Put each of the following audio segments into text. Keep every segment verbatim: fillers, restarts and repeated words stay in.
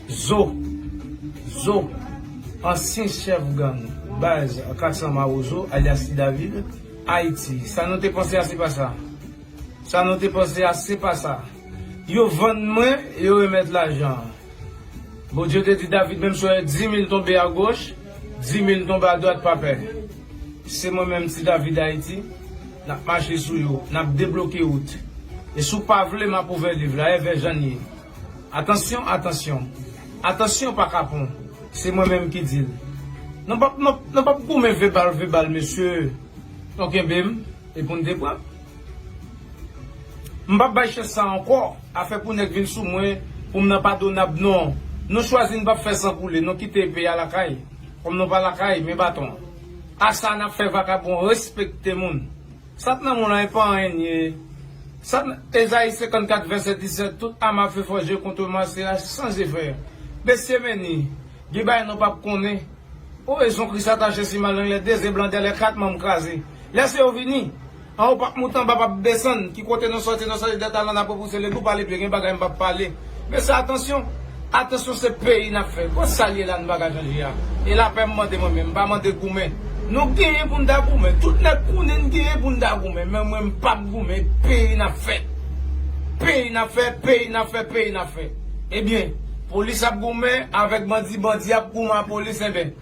Zo, Zo, ansyen chèf gang baz kat san Mawozo, alyas Ti David, Ayiti. Sa nou te panse a, se pa sa. Sa nou te panse a, se pa sa. Yo vann mwen, yo remèt lajan. Bondye te di David, menm si w wè di mil tonbe agoch, di mil tonbe adwat, pa pè. Se mwen menm, Ti David Ayiti, n ap mache sou yo, n ap debloke wout. E si w pa vle, m ap ouvè liv la, e vè jan n ye. Atansyon, atansyon. Atansyon, pa kapon. Se mwen menm ki di l. Nou p ap, nou, nou p ap goumen vebal, vebal, mesye. Nou kenbe m, e pou n te pran. M p ap bay chans sa ankò. Afè pou nèg vin sou mwen, pou m nan padonab, non. Nou chwazi n p ap fè san koule, nou kite epe a lakay. Kòm nou pa lakay, men baton. Asa n ap fè vakabon respekte moun. Sa k nan men w lan e pa anyen n ye. Sa k nan Ezayi senkannkat vèsè disèt, tout arme à feu forgée contre moi sera sans effet. Mesye, men ni, gen bagay nou p ap konnen. O rezon Kris atache si ma langue, les deux blancs derrière, quatre membres crasés. Lè se yo vini, an ou p ap moute anba, p ap desann, ki kote nou sòti, nou sòti dèt alan, n ap repouse ledo, pale pye, gen bagay m p ap pale. Mesye, atansyon, atansyon, se peyi n ap fè. Kon sa l ye la, n pa ka chanje a. E lapè m mande mwen menm, m pa mande goumen. Nou genyen pou n ta goumen. Tout nèg konnen n genyen pou n ta goumen. Men mwen, m p ap goumen. Peyi n ap fè. Peyi n ap fè, peyi n ap fè, peyi n ap fè. Ebyen, polis ap goumen avèk bandi, bandi ap goumen ak polis, enben.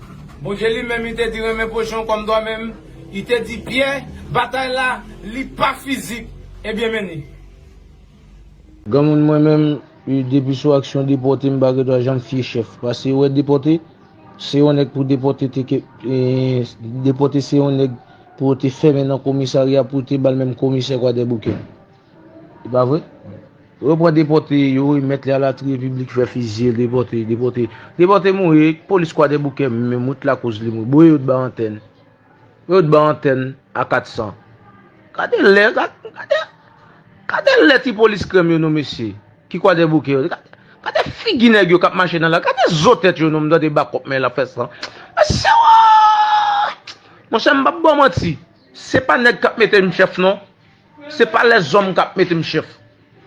Bondye li menm, li te di renmen pwochen w kòm twa menm. Li te di Pyè, batay la, li pa fizik. Ebyen, men ni. Granmoun mwen menm, e, depi sou aksyon depòte, m pa gen dwa janm fye chèf. Paske wè depòte, se yon nèg pou depòte te ke, e, depòte se yon nèg pou yo te fèmen nan komisarya pou te ba l menm komisè Kwadèboukè. E pa vre? Yo pran depòte, yo remèt li a latriye piblik, fè fizye l, depòte, depòte. Depòte mouri, polis Kwadèboukè menm, wout lakoz li mouri. Bwe yo t ba antèn. Yo t ba antèn a kat san. Gade lè, gade, gade, gade lè ti polis krèm yo non mesye. Ki Kwadèboukè yo. Gade, gade figi nèg yo k ap mache nan la. Gade zo tèt yo non, m tande bakòp men l ap fè san. Mesye, monchè, m p ap ba w manti. Se pa nèg k ap mete m chèf non. Se pa lèzòm k ap mete m chèf.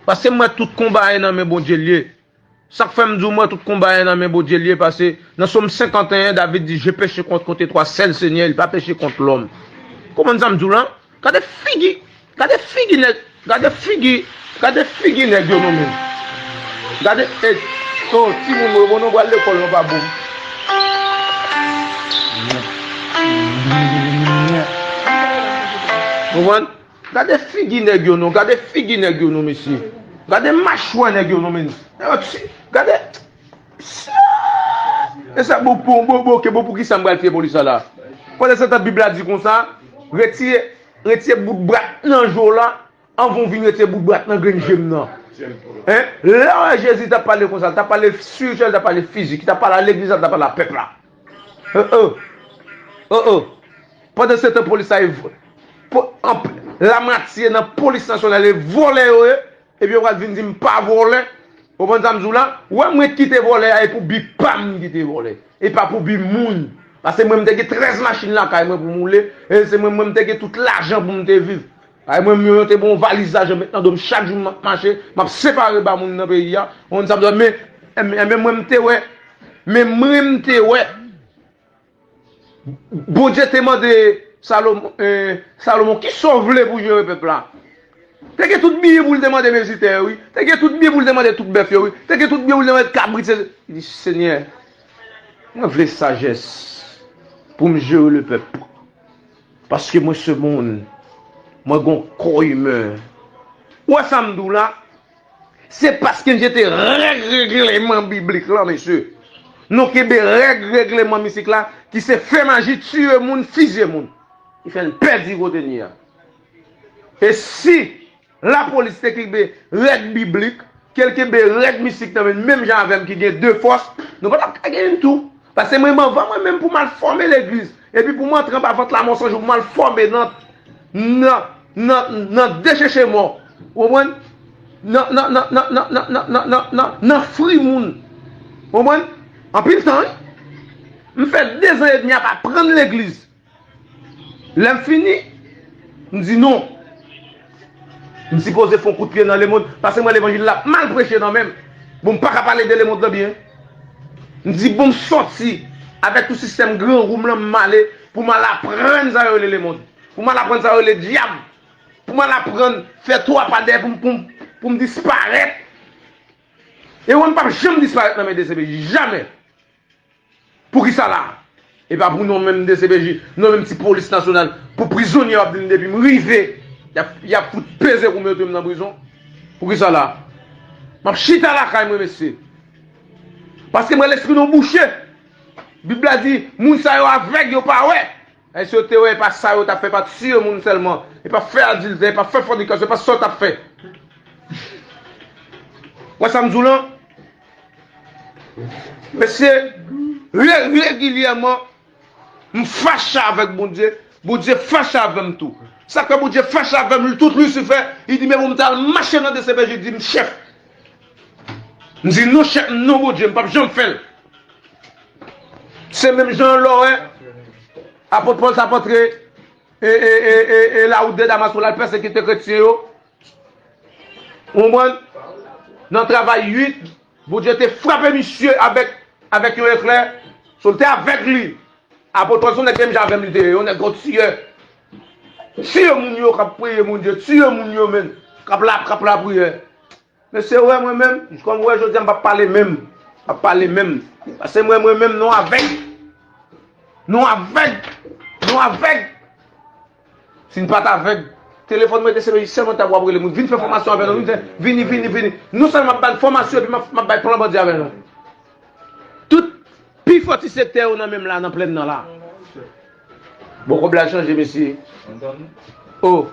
Paske m wè tout konba a nan men Bondye l ye. Sa k fè m di w m wè tout konba a nan men Bondye l ye, paske nan Sòm senkanteyen, David di, j'ai péché contre toi seul, Seigneur, il pa peche kont lòm. Konprann sa m di w lan? Gade figi, gade figi nèg, gade figi, gade figi nèg yo non men. Gade, e, o, timoun mwen, bon, nou pral lekòl, nou pa bon. Konprann? Gade figi nèg yo non, gade figi nèg yo non, mesye. Gade machwè nèg yo non, men. Gade, e sa bon, bon, bon, bon, ke bon, poukisa m pral fye polis la la? Pandan se tan Bib la di konsa, retire, retire bout brat nan je w la, anvan w vin retire bout brat nan grenn je m nan. Hein? Lè w wè Jezi t ap pale konsa, l t ap pale espirityèl, l t ap pale fizik, li t ap pale a legliz la, l t ap pale a pèp la. Oh, oh. Oh, oh. Pandan se tan, polis la e vo-, po-, anp-, lamatye nan polis nasyonal e vòlè yo ye, epi yo pral vin di m pa vòlè. Ou konprann sa m di w la? Ou wè mwen kite vòlè a, e pou bi pa m m kite vòlè. E pa pou bi moun. Paske mwen, m te gen trèz machin lakay mwen pou m woule, e se mwen, mwen, m te gen tout lajan pou m te viv. Ay, mwen, mwen te bon valiz lajan met nan do m chak jou m ap mache, m ap separe ba moun nan peyi a. Ou konn sa m di w, men, men, men mwen, m te wè, men mwen, m te wè. Bondye te mande Salomon, eh, Salomon, kisa w vle pou jere pèp la? Te gen tout byen pou l te mande vizitè yo, wi. Te gen tout byen pou l te mande tout bèf yo, wi. Te gen tout byen pou l te mande kabrit, se, li di, Senyè, mwen vle sajès pou m jere lepèp. Paske mwen se moun, mwen gon kò imen. Ou wè sa m di w la? Se paske n jete règ regleman biblik lan, mesye. Nou kenbe règ regleman mistik la, ki se fè maji, tiye moun, fizye moun. Ki fè n pèdi kote n ye a. E si lapolis te kenbe règ biblik, ke l kenbe règ mistik nan men l, menm jan avè m ki gen de fòs, nou pa t ap ka gen youn tou. Paske mwen menm, anvan mwen menm pou m al fòme legliz, epi pou m antre anba vant lanmò san jou, pou m al fòme nan, nan, nan, nan decheche mò. Ou konprann? Nan, nan, nan fri moun. Ou konprann? Anpil tan, wi. M fè dezan edmi ap aprann legliz. Lè m fini, m di non. M sipoze fè yon kout pye nan lemonn, paske m wè levanjil la ap mal preche nan men m. Bon, m pa ka pale de lemonn lan byen. M di bon, m sòti avèk tout sistèm grangou m lan, m ale pou m al aprann sa yo rele lemonn. Pou m al aprann sa yo rele dyab. Pou m al aprann fè twa pa dèyè pou m, pou m, pou m disparèt. E mwen, m p ap janm disparèt nan men D C P J, jamè. Poukisa la? E pa pou non menm D C P J, non menm ti polis nasyonal, pou prizonye yo ap di m depi m rive, y ap, y ap fout peze kou m mete m nan prizon. Poukisa la? M ap chita lakay mwen, mesye. Paske m wè lespri nou bouche. Bib la di, moun sa yo avèg, yo pa wè. E si yo te wè, e pa sa yo t ap fè, e pa tiye moun sèlman, e pa fè adiltè, e pa fè fònikasyon, e pa sa yo t ap fè. Wè sa m di w lan? Mesye, re-, regilyèman, m fache avèk Bondye, Bondye fache avè m tou. Sa k fè Bondye fache avè m, tout Lisifè, li di, men pou m t al mache nan D C P J, di m, chèf. M di, non, chèf, non, Bondye, m p ap janm fè l. Se menm jan lè w wè apot Pòl t ap antre e, e, e, e, e lawout de Damas pou l al pèsekite kretyen yo. Ou konprann? Nan Travay uit, Bondye te frape misye avèk, avèk yon eklè. So, l te avèg li. Apot Pòl se yon nèg menm jan avè m li te ye, yon nèg gwo tiyè. Tiye moun yo k ap priye Bondye, tiye moun yo menm, k ap la, k ap lapriyè. Mesye, w wè mwen menm, kòm w wè jodi a, m p ap pale menm. M p ap pale menm. Paske mwen, mwen menm, nou avèg. Nou avèg. Nou avèg. Si n pa t avèg, telefòn mwen te sere sèlman ta w ap rele moun. Vin fè fòmasyon avè nou. Vin fè, vini, vini, vini. Non sèlman m ap ba n fòmasyon, epi m ap, m ap bay plan bandi avè nou. Tout pi fò ti sektè yo nan menm la, nan plèn nan la. Bon, kòb la chanje, mesye. Oh.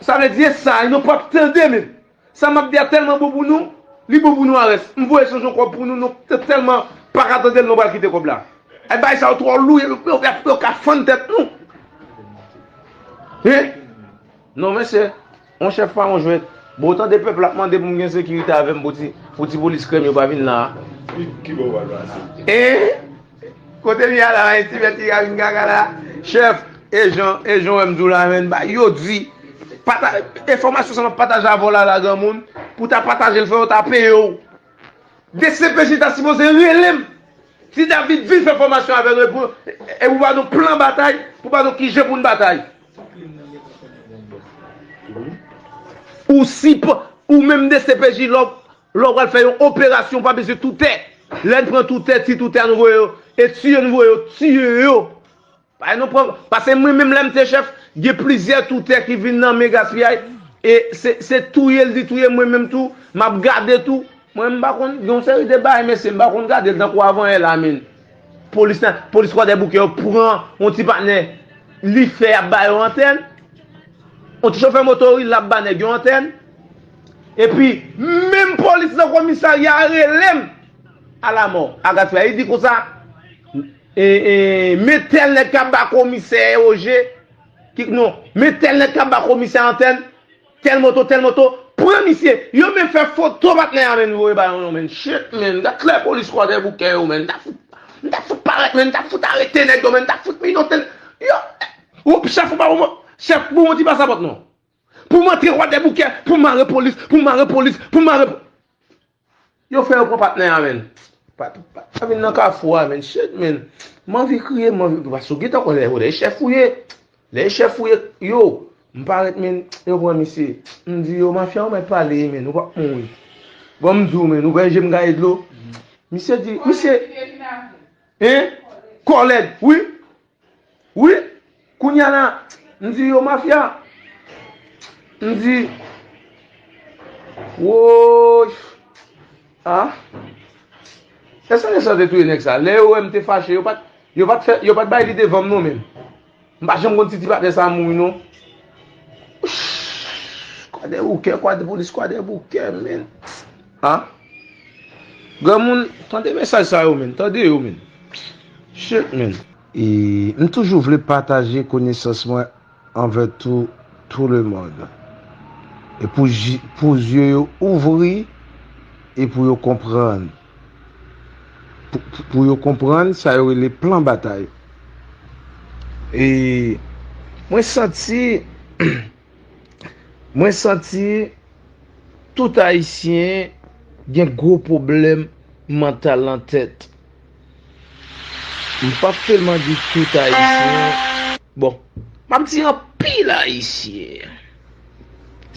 Sa vle di, e sa, nou p ap tande menm. Sa m ap di a tèlman bon pou nou, li bon pou nou a rès. M voye chanje yon kòb pou nou, nou t-, tèlman pa ka tande l, nou pral kite kòb la. Ay, bagay sa yo twò lou, yo, yo, yo, yo ka fann tèt nou. Hein? Non, mesye, yon chèf pa yon jwèt. Bon, tande pèp la ap mande pou m gen sekirite avè m pou ti, pou ti polis krèm yo pa vin la a. Ki, ki bò w pral pase? Hein? Kote m ye a la, Ayiti, mèt ki ka vin kaka la. Chèf, e jan, e jan w wè m di w la, menn, ba, yo di, pata-, enfòmasyon sa m ap pataje avè w la, la, granmoun, pou w ta pataje l, fò yo ta peye w. D C P J ta sipoze rele m. Ti David vin fè fòmasyon avè nou, e pou, e pou ba nou plan batay, pou ba nou kijan pou n batay. Ou si p-, ou menm D C P J, lè w, lè w pral fè yon operasyon, w pa bezwen toutè. Lè n pran toutè, ti toutè a nou voye yo, e tiye nou voye yo, tiye yo. Pa nou pran, paske mwen menm lè m te chèf, gen plizyè toutè ki vin nan men gaspiyay, e se, se touye l di touye, mwen menm tou, m ap gade tou. Mwen m pa konn, gen yon seri de bagay, mesye, m pa konn gade l tankou avanyè la, menn. Polis la, polis Kwadèboukè yo pran yon ti patnè, li fè y ap ba yo antèn. Yon ti chofè motoris la ap ba nèg yo antèn. Epi, menm polis nan komisarya a rele m alamò. Agatfrè, li di konsa, e, e, men tèl nèg k ap ba komisè Roje, ki, non, men tèl nèg k ap ba komisè antèn, tèl moto, tèl moto, pran misye. Yo menm fè foto patnè a, menn, voye ba yo, non, menn. Shit, menn, gad lè polis Kwadèboukè yo, menn, ta fout, m ta fout parèt, menn, ta fout arete nèg yo, menn, ta fout minote. Yo, ou, chèf, ou pa bon, chèf, bon, ti pasapòt, non. Pou m antre Kwadèboukè, pou m mare polis, pou m mare polis, pou m mare po-, yo fè yo pran patnè a, menn. Pa, pa, pa vin nan kafou a, menn. Shit, menn. M anvi kriye, m anvi, paske w gentan konnen, ou lè chèf ou ye. Lè chèf ou ye, yo, m parèt, menn, yo pran misye. M di yo, mafya, ou mèt pale, menn, ou p ap mouri. Bon, m di w, menn, ou wè je m gaye dlo. Misye di, misye, hein? Kòlèg, wi. Wi, kounye a la, m di yo mafya. M di, woy, a, èske nèg sa yo te touye nèg sa? Lè yo wè m te fache, yo pa t, yo pa t fè, yo pa t bay li devan m non menm. M pa janm konn si ti patnè sa a mouri non. Kwadèboukè, kwadè polis, Kwadèboukè, menn. A? Granmoun, tande mesaj sa yo, menn. Tande yo, menn. Shit, menn. E m toujou vle pataje konesans mwen anvè tout, tout le monde. E pou ji-, pou zye yo ouvri e pou yo konprann. Pou, pou, pou yo konprann sa yo rele plan batay. E mwen santi, mwen santi tout Ayisyen gen gwo pwoblèm mantal nan tèt. M p ap tèlman di tout Ayisyen. Bon, m ap di anpil Ayisyen.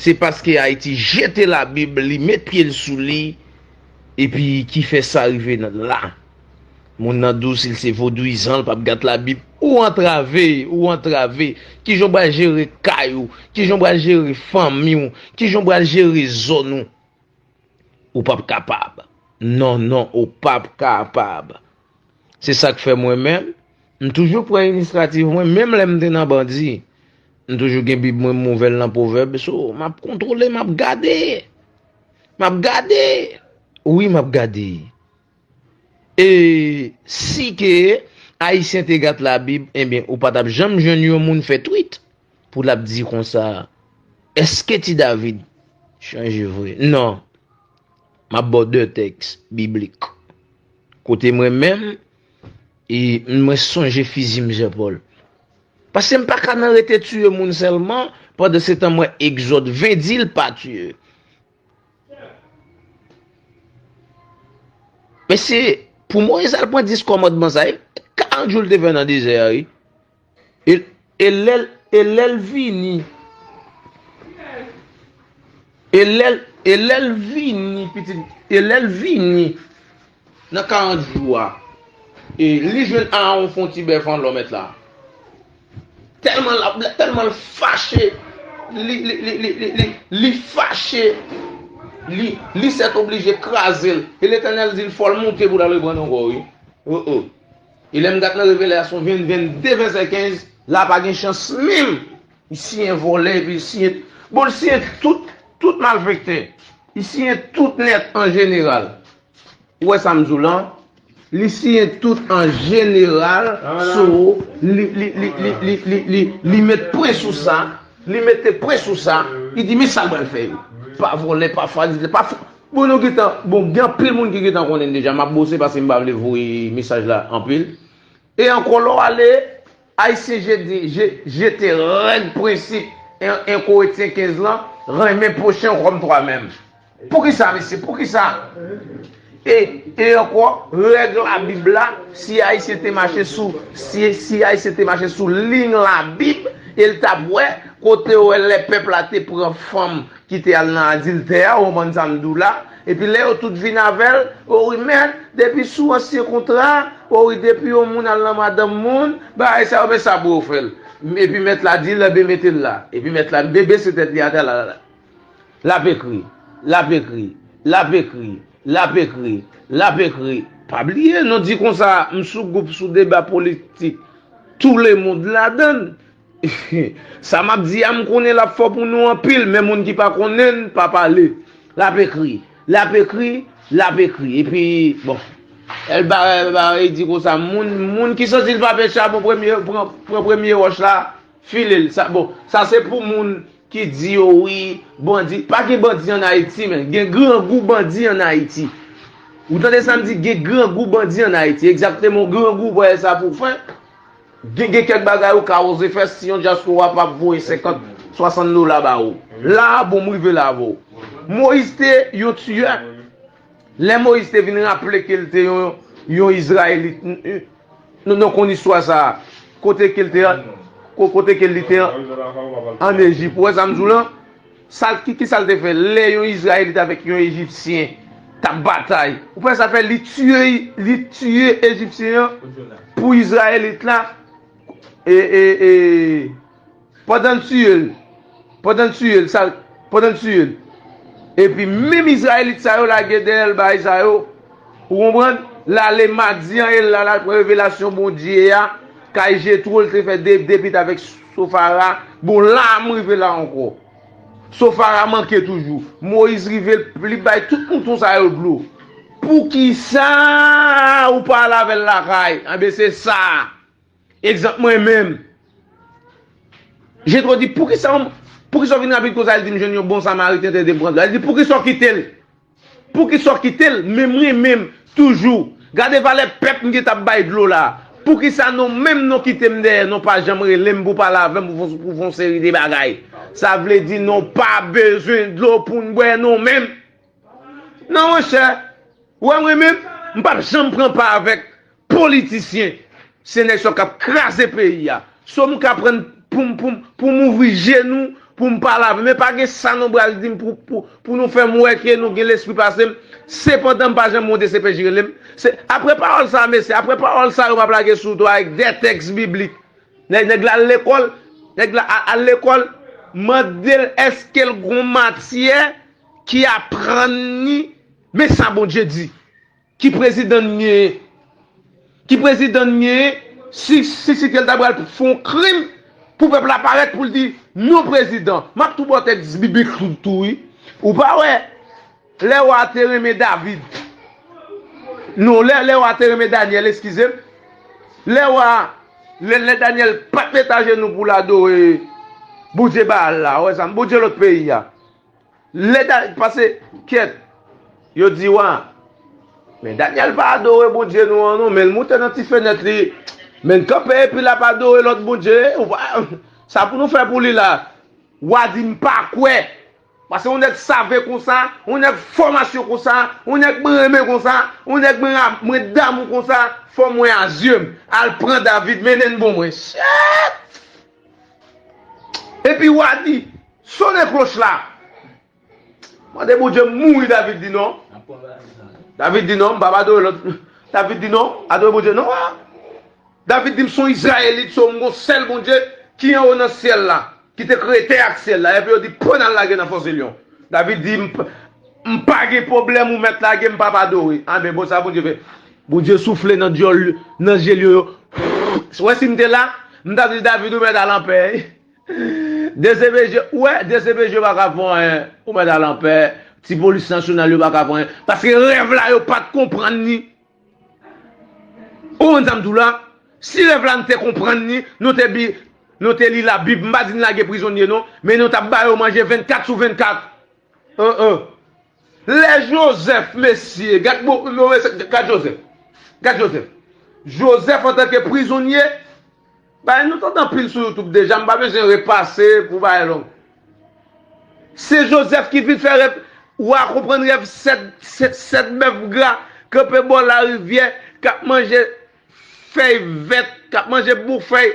Se paske Ayiti jete Labib, li met pye l sou li, epi ki fè sa rive nan la. Moun nan di w si l se vodouyizan, l p ap gad Labib. Ou antrave, ou antrave. Kijan w pral jere kay ou? Kijan w pral jere fanmi w? Kijan w pral jere zòn ou? Ou p ap kapab. Non, non, ou p ap kapab. Se sa k fè mwen menm, m toujou pran inisyativ mwen, menm lè m te nan bandi. M toujou gen Bib mwen, m ouvè l nan Pwovèb. So, m ap kontwole, m ap gade. M ap gade. Wi, m ap gade. E si ke Ayisyen te gad Labib, ebyen, ou pa t ap janm jwenn yon moun fè tweet pou l ap di konsa, èske Ti David chanje vre? Non. M ap ba w de tèks biblik. Kote mwen menm, e mwen sonje fizi Mizè Pòl. Paske m pa ka nan rete tiye moun sèlman, pandan se tan mwen Egzòd ven di l pa tiye. Mesye, pou Moyiz al pran dis kòmandman sa, e karant jou l te fè nan dezè a, wi. E, e lè l, e lè l vini, e lè l, e lè l vini, pitit, e lè l vini nan karant jou a, e li jwenn Aawon fè yon ti bèf an lò mèt la. Tèlman l ap, tèlman l fache, li, li, li, li, li, li, li fache, li, li sètoblije kraze l. E Letènèl di l fò l moute pou l al reprann ankò, wi. Oh, oh. E lè m gad nan Revelasyon ven, vennde, vèsè kenz, la pa gen chans menm. Li siyen vòlè, epi li siyen, bon, li siyen tout, tout malfektè. Li siyen tout nèt an jeneral. Ou wè sa m di w lan? Li siyen tout an jeneral, so, li, li, li met pwen sou sa, li mete pwen sou sa, li di, men sa l pral fè yo. Pa vòlè, pa fadite, pa fou. Bon, nou gentan, bon, gen anpil moun ki gentan konnen deja, m ap bose paske m pa vle voye mesaj la anpil. E ankò, lè w ale, Ayisyen jete, je, jete règ, prensip en, en Korentyen kenz lan, renmen pwochen w kòm twa menm. Poukisa, mesye? Poukisa? E, e ankò, règ Labib la, si Ayisyen te mache sou, si, si Ayisyen te mache sou liy Labib, e l t ap wè, kote w wè lè pèp la te pran fanm ki te al nan adiltè a, ou konprann sa m di w la? Epi lè yo tout vin avè l, o wi mèt, depi sou ansyen kontra, o wi depi yon moun al nan madanm moun, bagay sa yo, men sa pou yo fè l. Epi mèt la di l, enben mete l la. Epi mèt la bese tèt li atè la, la, la. L ap ekri, l ap ekri, l ap ekri, l ap ekri, l ap ekri. Pa bliye, nou di konsa, m sou gwoup, sou deba politik, tou lemonn ladan l. Sa m ap di a, m konnen l ap fò pou nou anpil, men moun ki pa konnen l, pa pale. L ap ekri, l ap ekri, l ap ekri. Epi, bon, Elba, Elba di konsa, moun, moun ki santi l pa pè chabon, premye, pran, pran premye wòch la, file l. Sa, bon, sa se pou moun ki di yo, wi, bandi. Pa gen bandi ann Ayiti, men. Gen grangou bandi ann Ayiti. Ou tande sa m di? Gen grangou bandi ann Ayiti. Egzakteman, grangou, pa sa pou fè. Gen, gen kèk bagay ou ka oze fè si yon dyaspora pa voye senkant, swasant dola ba ou. La, bon, m rive la avè w. Moyiz te yon tiyè. Lè Moyiz te vin raple ke l te yon, yon Izrayelit, n-, n-, nou, nou konn istwa sa a. Kote ke l te an, ko-, kote ke li te an, ann Ejip. Ou wè sa m di w lan? Sa l, ki, ki sa l te fè? Lè yon Izrayelit avèk yon Ejipsyen t ap batay, ou wè sa l fè? Li tiye, li tiye Ejipsyen an pou Izrayelit la. E, e, e, pandan l tiye l, pandan l tiye l, sa, pandan l tiye l. Epi menm Izrayelit sa yo lage dèyè l bay sa yo. Ou konprann? L ale Madyan e l al pran revelasyon Bondye a, kay Jetwo, l te fè de, de pit avèk Sofara. Bon, la m rive la ankò. Sofara manke toujou. Moyiz rive, li bay tout mouton sa yo dlo. Poukisa ou pa al avè l lakay? Enben, se sa. Egzanp, mwen menm. Jetwo di, poukisa, poukisa w vin rapid konsa? Li di, m jwenn yon bon Samariten te, te pran dlo. Li di, poukisa w kite l? Poukisa w kite l? Men mwen menm, toujou. Gade valè pèp m ki t ap bay dlo la. Poukisa nou menm nou kite m dèyè, nou pa janm rele m pou pale avè m, pou fè, pou fè yon seri de bagay? Sa vle di nou pa bezwen dlo pou n bwè nou menm. Non, monchè. Ou wè mwen menm, m p ap janm pran pa avèk politisyen. Se nèg sa k ap kraze peyi a. So m ka pran pou m, pou m, pou m ouvri je nou, pou m pale avè. Men pa gen sa nou pral di m pou, pou, pou nou fè m wè ke nou gen lespri pase m. Sepandan, m pa janm wè yon D C P J rele m. Se, apre pawòl sa, mesye, apre pawòl sa, yo p ap lage sou w tou avèk de tèks biblik. Nèg, nèg la al lekòl, nèg la a- al lekòl, mande l èske l gon matyè ki aprann li, men sa Bondye di. Ki prezidan n genyen? Ki prezidan n genyen? Si, si, si ke l ta pral fè yon krim pou pèp la parèt pou l di, non prezidan. M ap tou ba w tèks biblik tou, wi. Ou pa wè, lè wa te renmen David. Non, lè, lè wa te renmen Danyèl, eskize m. Lè wa, lè, lè Danyèl pa t met ajenou pou l adore Bondye Baal la, wè sa, Bondye lòt peyi a. Lè Da, pase, kyèt, yo di wa, men Danyèl pa adore Bondye nou an non, men l moute nan ti fenèt li, men l kanpe epi l ap adore lòt bondye, ou pa, sa pou nou fè pou li la. Wa di m pa kwè. Paske yon nèg save konsa, yon nèg fòmasyon konsa, yon nèg mwen renmen konsa, yon nèg mwen ra- mwen damou konsa, fò mwen a zye m. Al pran David, mennen l bon mwen. Shit! Epi wa di, sonnen kloch la. Mande Bondye mouri, David di non. David di non, m pa adore lòt. David di non, adore Bondye non. David di, m se yon Izrayelit, so m gon sèl Bondye ki anwo nan syèl la, ki te kreye tè ak syèl la. Epi yo di, pran n al lage nan fòze lyon. David di, m p- m pa gen pwoblèm, ou mèt lage, m p ap adore. Anben, bon, sa Bondye fè. Bondye soufle nan dyòl, nan je lyon yo. Wè, si m te la, m t ap di David, ou mèt al anpè. D C P J, ou wè, D C P J pa ka fè anyen. Ou mèt al anpè. Ti polis nasyonal yo pa ka fè anyen. Paske rèv la, yo pa t konprann li. Ou konn sa m di w la? Si rèv la n te konprann li, nou te bi, nou te li Labib, m pa di n lage prizonye non, men nou t ap ba yo manje vennkat sou vennkat. An, an. Lè Jozèf, mesye, gad, bon, bon, mesye, gad Jozèf. Gad Jozèf. Jozèf antanke prizonye, bay nou tande anpil sou YouTube deja, m pa bezwen repase pou bagay long. Se Jozèf ki vin fè rèv, ou a konprann rèv sèt, sèt, sèt bèf gra kanpe bò larivyè, k ap manje fèy vèt, k ap manje bouk fèy.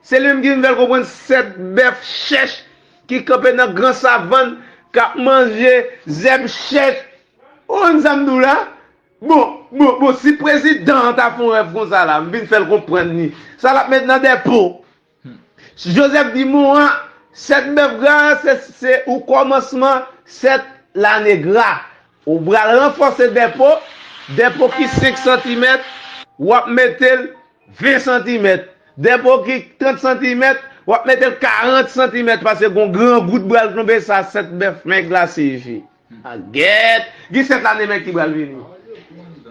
Se li menm ki vin fè l konprann sèt bèf chèch ki kanpe nan gran savann, k ap manje zèb chèch. Ou konn sa m di w la? Bon, bon, bon, si prezidan an ta fè yon rèv konsa la, m vin fè l konprann li. Sa l ap met nan depo. Jozèf di mo an, sèt bèf gra, se, se ou kòmansman sèt lane gra. Ou pral ranfòse depo, depo ki senk santimèt, w ap mete l ven santimèt. Depo ki trant santimèt, w ap mete l karant santimèt, paske gon grangou t pral tonbe, sa sèt bèf mèg la siyifi. A gèt, gen sèt lane mèg ki pral vini.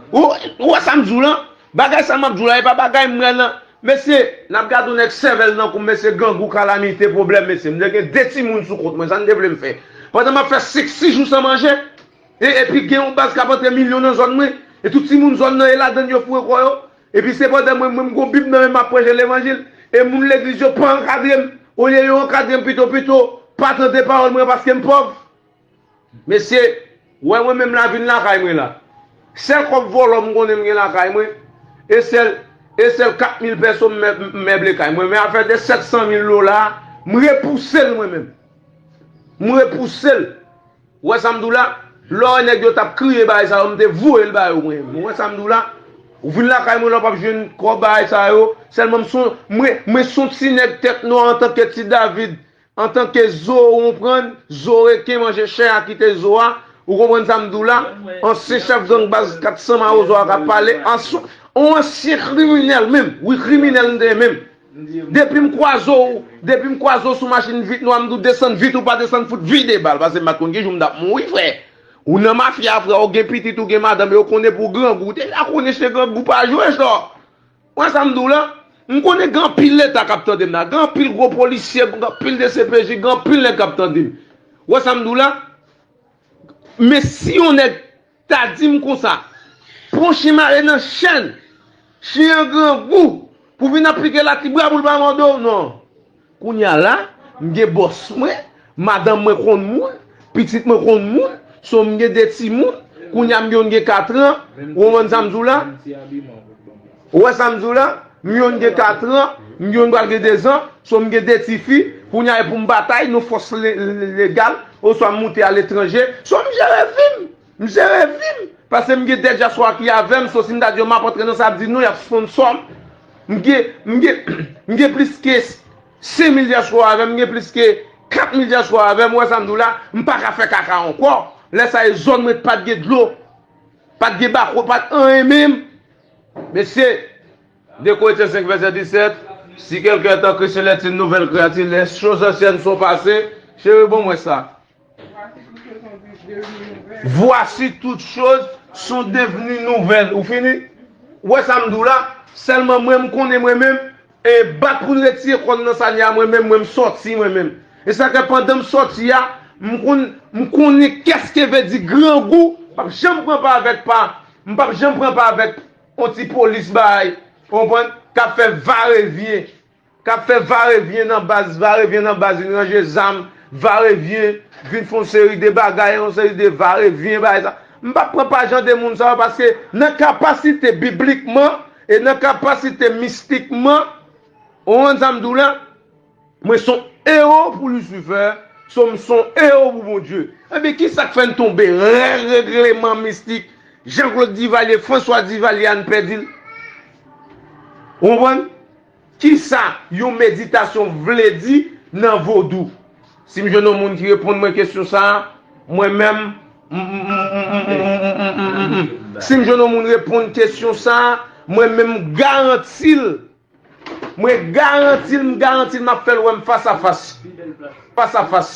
Ou, ou wè sa m di w lan? Bagay sa m ap di w la, e pa bagay m wè lan. Mesye, n ap gade yon nèg sèvèl nan kou, mesye, grangou, kalamite, pwoblèm, mesye. M te gen de timoun sou kont mwen, sa n te vle m fè? Pandan m ap fè senk, sis jou san manje, e, epi gen yon baz k ap antre milyon nan zòn mwen, e tout timoun zòn nan, e ladann yo foure kò yo. Epi se pandan mwen, mwen, m gon Bib nan men m, m ap preche levanjil, e moun legliz yo pa ankadre m. Olye yo ankadre m pito, pito, pa tande pawòl mwen paske m pòv. Mesye, wè mwen menm la vin lakay mwen la. Sèl kòb vòlò m konnen m gen lakay mwen, e sèl, e sèl kat mil pèso m mè- m meble kay mwen. Men afè de sèt san mil dola, m repouse l mwen menm. M repouse l. Ou wè sa m di w la? Lè w wè nèg yo t ap kriye bagay sa yo, m te voye l ba yo mwen menm. Ou wè sa m di w la? Ou vin lakay mwen la, w p ap jwenn kòb bagay sa yo. Sèlman m son, mwen, mwen son ti nèg tèt nwa antanke ti David. Antanke zo, ou konprann, zo reken manje chè a kite zo a, ou konprann sa m di w la? Ansyen chèf gang baz kat san mawozo a k ap pale, ansyen, on ansyen kriminèl menm, wi, kriminèl m te ye menm. Depi m kwaze w, depi m kwaze w sou machin vit nwa, m di w desann vit, ou pa desann, fout vide bal, paske m pa t konn ki jou m t ap mouri, frè. Ou nan mafya, frè, ou gen pitit, ou gen madanm, yo konnen pou grangou, ou te la konnen se grangou pa jwe, chò. Wè sa m di w la? M konnen gen anpil leta k ap tande m la. Gen anpil gwo polisye, gen anpil D C P J, gen anpil nèg k ap tande m. Wè sa m di w la? Men si yon nèg ta di m konsa, pran chen m ale nan chèn, chen an grangou, pou vin ap pike latibra pou l pa mòde w, non. Kounye a la, m gen bòs mwen, madanm mwen konn moun, pitit mwen konn moun, so m gen de timoun, kounye a m gen youn gen katran, ou konprann sa m di w la? Ou wè sa m di w la? M youn gen katran, m youn pral gen dezan, so m gen de tifi, kounye a e pou m batay, nou fòs le- le- legal, oswa m moute aletranje, so m jere vi m, m jere vi m, paske m gen de dyaspora ki avè m, so si m ta di yo m ap antre nan sa, ap di non, y ap sponsò m. M gen, m gen, m gen plis ke senk mil dyaspora avè m, m gen plis ke kat mil dyaspora avè m, ou wè sa m di w la, m pa ka fè kaka ankò. Lè sa e zòn mwen pa t gen dlo, pa t gen bako, pa t anyen menm. Mesye, de Korentyen senk vèsè disèt, si quelqu'un est en Christ, il est une nouvelle créature, les choses anciennes sont passées, chéri, bon mwen sa. Voici toutes choses sont devenues nouvelles. Ou fini? Ou wè sa m di w la? Sèlman mwen, m konnen mwen menm, e bat pou n retire kò n nan sa n ye a, mwen menm, mwen m sòti mwen menm. E sa fè pandan m sòti a, m konn, m konnen kès ke vle di grangou, m p ap janm pran pa avèk pa, m p ap janm pran pa avèk on ti polis bay, ou konprann, k ap fè varevyen, k ap fè varevyen nan baz, varevyen nan baz, vin ranje zam, varevyen, vin fè yon seri de bagay, yon seri de varevyen, bagay sa. M p ap pran pa jan de moun sa yo, paske nan kapasite biblikman e nan kapasite mistikman, ou konprann sa m di w la, mwen se yon ewo pou Lisifè, so m se yon ewo pou Bondye. Ebyen, ki sa k fè n tonbe? Règ regleman mistik, Jean Claude Duvalier, François Duvalier, a n pèdi l. Ou konprann? Ki sa yon meditasyon vle di nan vodou? Si m jwenn yon moun ki reponn mwen kesyon sa a, mwen menm, m, m, m, m, m, m, m, m, m. Si m jwenn yon moun reponn kesyon sa a, mwen menm, m garanti l, mwen garanti l, m garanti l, m ap fè l wè m fas a fas. Fas a fas.